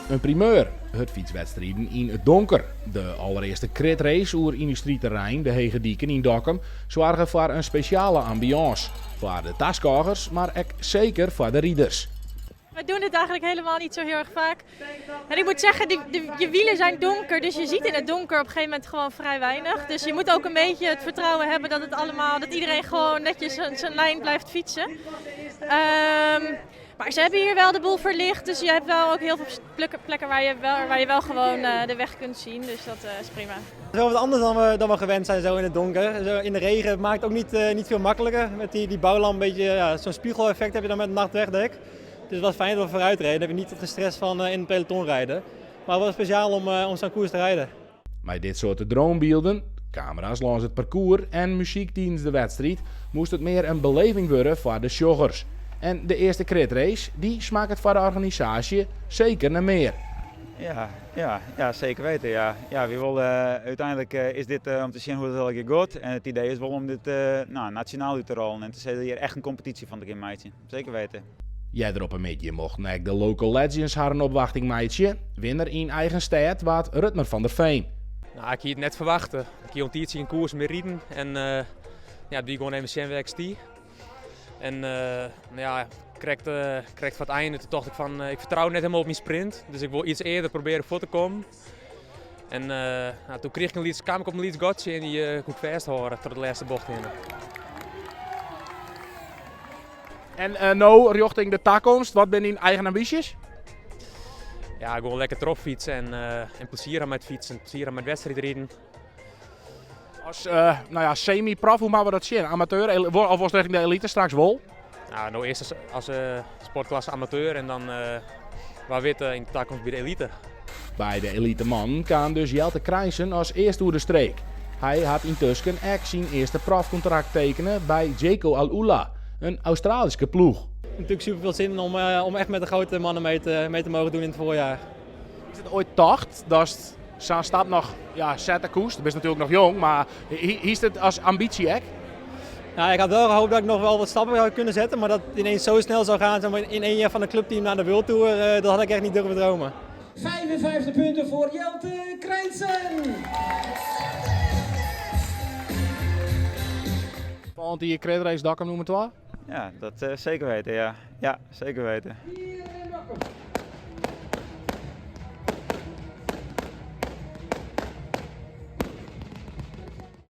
In primeur, hurdfytswedstriden yn it donker. De allerearste kritrace oer yndustryterrein De Hege Diken yn Dokkum soarge foar in spesjale ambiance. Foar de taskôgers, mar ek seker foar de riders. We doen het eigenlijk helemaal niet zo heel erg vaak. En ik moet zeggen, je wielen zijn donker, dus je ziet in het donker op een gegeven moment gewoon vrij weinig. Dus je moet ook een beetje het vertrouwen hebben dat het allemaal, dat iedereen gewoon netjes zijn lijn blijft fietsen. Maar ze hebben hier wel de boel verlicht, dus je hebt wel ook heel veel plekken waar je wel gewoon de weg kunt zien. Dus dat is prima. Het is wel wat anders dan we gewend zijn zo in het donker. Zo in de regen het maakt het ook niet veel makkelijker. Met die bouwlamp een beetje, ja, zo'n spiegeleffect heb je dan met het nachtwegdek. Het is wel fijn dat we vooruit rijden. Dan heb je niet het stress van in het peloton rijden. Maar wel speciaal om zo'n koers te rijden. Mei dit soart dronebylden, kamera's lâns it parkoers en muzyk tidens de wedstriid, moast it mear in beleving wurde foar de sjoggers. En de earste kritrace, dy smakket foar de organisaasje seker nei mear. Ja, zeker weten. Ja. Ja, we willen, uiteindelijk is dit om te zien hoe het elke keer gaat. En het idee is wel om dit nou, nationaal uit te rollen en te zeggen hier echt een competitie van te gaan maken. Zeker weten. Earder op 'e middei mochten ek de local legends harren opwachting meitsje. Winner yn eigen stêd waard Rutmer van der Veen. Nou, ik hie it net ferwachte. Ik hie in tiidsje gjin koers mear riden en ja, dy gewoan even sjen wêr't ik stie. En no ja, krekt foar it ein, doe tocht ik fan, ik fertrou net hielendal op myn sprint. Dus ik wol yts earder probearje fuort te kommen. En no, doe krige ik in lyts, kaam ik op in lyts gatsje en dy koe ik fêsthâlde troch de lêste bocht hinne. En no, rjochting de takomst, wat binne dyn eigen ambysjes? Ja, gewoan lekker trochfytse en plezier ha mei it fytsen, plezier ha mei it wedstriidriden. As no ja, semi-prof, hoe moatte we dat sjen? Amateur of wolst rjochting de elite straks wol? Nou, no earst as sportklasse amateur en dan wa wit yn de takomst by de elite. By de elite mannen kaam dus Jelte Krijnsen as earste oer de streek. Hy hat yntusken ek syn earste profkontrakt tekene by Jayco AlUla, in Australyske ploech. Natuerlik super veel zin om echt met de grote mannen mee te mogen doen in het voorjaar. Is it oait tocht datst sa'n stap noch, ja, sette koest? Do bist natuerlik noch jong, mar hiest it as ambysje ek? Nou, ik had wel gehoopt dat ik nog wel wat stappen zou kunnen zetten, maar dat het ineens zo snel zou gaan, zeg maar, in één jaar van de clubteam naar de World Tour, dat had ik echt niet durven dromen. 55 punten voor Jelte Krijnsen. Folgjend jier kritrace Dokkum nûmer 2? Ja, dat zeker weten, ja. Ja, zeker weten. Hier in Dokkum.